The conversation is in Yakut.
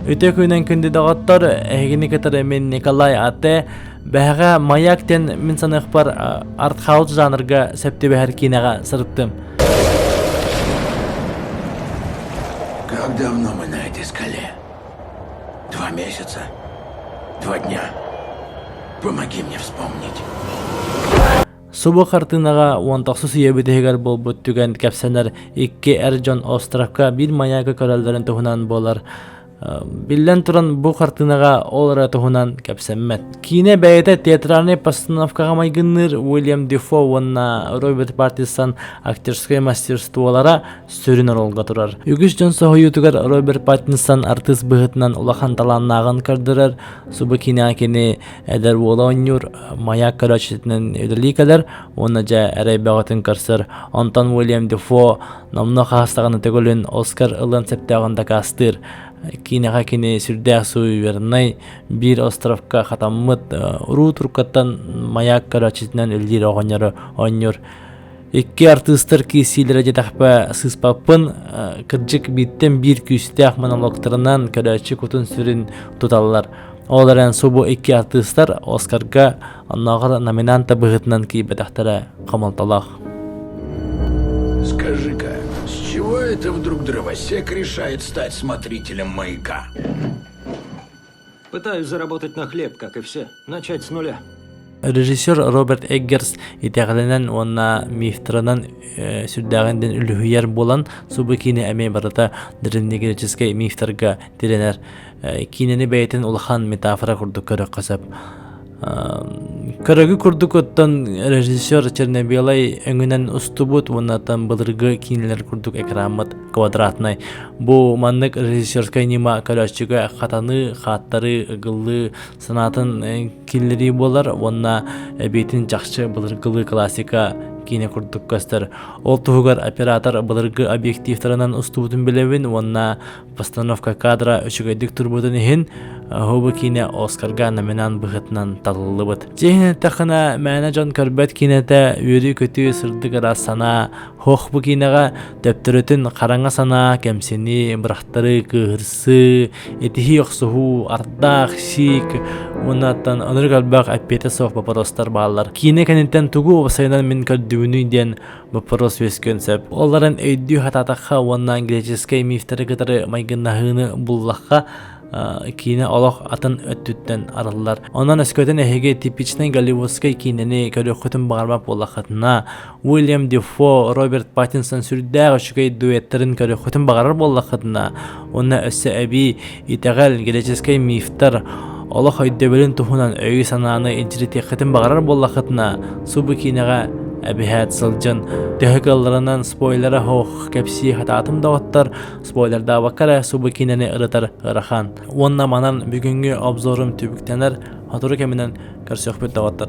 Үтүө күнүнэн күндү доҕоттор, эһигини кытары мин Николай Ате. Бэһэҕэ Маяк диэн мин саныахпар артхаус жанрга сөп түбэһэр киинэҕэ сырыттым. Как давно мы на этой скале? 2 месяца? 2 дня? Помоги мне вспомнить. Субу хартыынаҕа 19 үйэ бүтэһигэр буолбут түгэн кэпсэнэр икки эр дьон островка биир маягы көрөллөрүн туһунан буолар. Биллэн туран, бу хартыынаҕа ол эрэ туһунан кэпсэммэт. Киинэ бэйэтэ театральнай постановкаҕа майгынныыр Уильям Дефо уонна Роберт Паттинсон актерскай мастерстволара сүрүн оруолга турар. Үгүс дьон соһуйуутугар Роберт Паттинсон артыыс быһыытынан улахан талааннааҕын көрдөрөр. Субу киинэҕэ кини эдэр уола оонньуур, маяк көрөөччүтүнэн үлэлии кэлэр уонна дьэ эрэй бөҕөтүн көрсөр. Онтон Уильям Дефо номнуо хаһыстаҕына төгүлүн Оскар ылыан сөптөөҕүн дакаастыыр. Киинэҕэ кини сүрдээх суевернай биир островка хатаммыт уруу туркаттан маяк көрөөччүтүнэн үлэлиир оҕонньору оонньуур. Икки артыыстар киирсиилэрэ диэтэхпэ сыыспаппын, кырдьык бииртэн биир күүстээх монологтарынан көрөөччү кутун-сүрүн туталлар. Ол эрэн субу икки артыыстар Оскарга оннооҕор номинанта быһыытынан киирбэтэхтэрэ хомолтолоох. Скажи-ка, с чего это вдруг дровосек решает стать смотрителем маяка? Пытаюсь заработать на хлеб, как и все. Начать с нуля. Режиссер Роберт Эггерс итэҕэлинэн уонна мифтарынан сүрдээҕин диэн үлүһүйэр буолан, субу киинэ эмиэ барыта древнегреческэй мифтарга тирэнэр. Киинэни бэйэтин улахан метафора курдук көрүөххэ сөп. Көрөгү курдук оттон режиссер черно-белай өҥүнэн устубут уонна былыргы киинэлэр курдук экраммыт квадратнай. Бу маннык режиссерскай ньыма көрөөччүгэ хатаныы, хааттарыы, ыгыллыы санаатын киллэрии буолар уонна эбиитин чахчы былыргылыы классика киинэ курдук көстөр. Ол туһугар оператор былыргы объективтарынан устубутун билэбин уонна постановка кадра үчүгэйдик турбутун иһин бу киинэ Оскарга номинант быһыытынан талыллыбыт. Дьиһин эттэххинэ, мээнэ дьон көрбөт киинэтэ үөрүү-көтүү, сырдык ыраас санаа, һуох бу киинэҕэ төптөрүтүн хараҥа санаа, кэмсинии, бырахтарыы, кыыһырсыы, итиһии-охсуһуу, ардаах, сиик уоннаттан ынырык элбэх эппиэтэ суох боппуруостар бааллар. Киинэ кэнниттэн тугу уопсайынан мин көрдүбүнүй диэн боппуруос үөскүөн сөп. Ол эрэн өйдүү сатаатахха уонна греческэй мифтэри кытары майгыннаһыыны буллахха, киинэ олох атын өттүттэн арыллар. Онон өскөтүн эһиги типичнэй голливудскай киинэни көрүөххүтүн баҕарбат буоллаххытына, Уильям Дефо, Роберт Паттинсон сүрдээх үчүгэй дуэттарын көрүөххүтүн баҕарар буоллаххытына, уонна өссө эбии итэҕэл, греческэй мифтэр олох өйдөбүлүн туһунан өйү-санааны илдьиритиэххитин баҕарар буоллаххытына, субу киинэҕэ эбиһээт сылдьан төһө кыалларынан спойлера суох кэпсии сатаатым доҕоттор, спойлердаабакка эрэ субу киинэни ырытар ыарахан. Уонна манан бүгүҥҥү обзорум түбүктэнэр, сотору кэминэн көрсүөхпүт доҕоттор.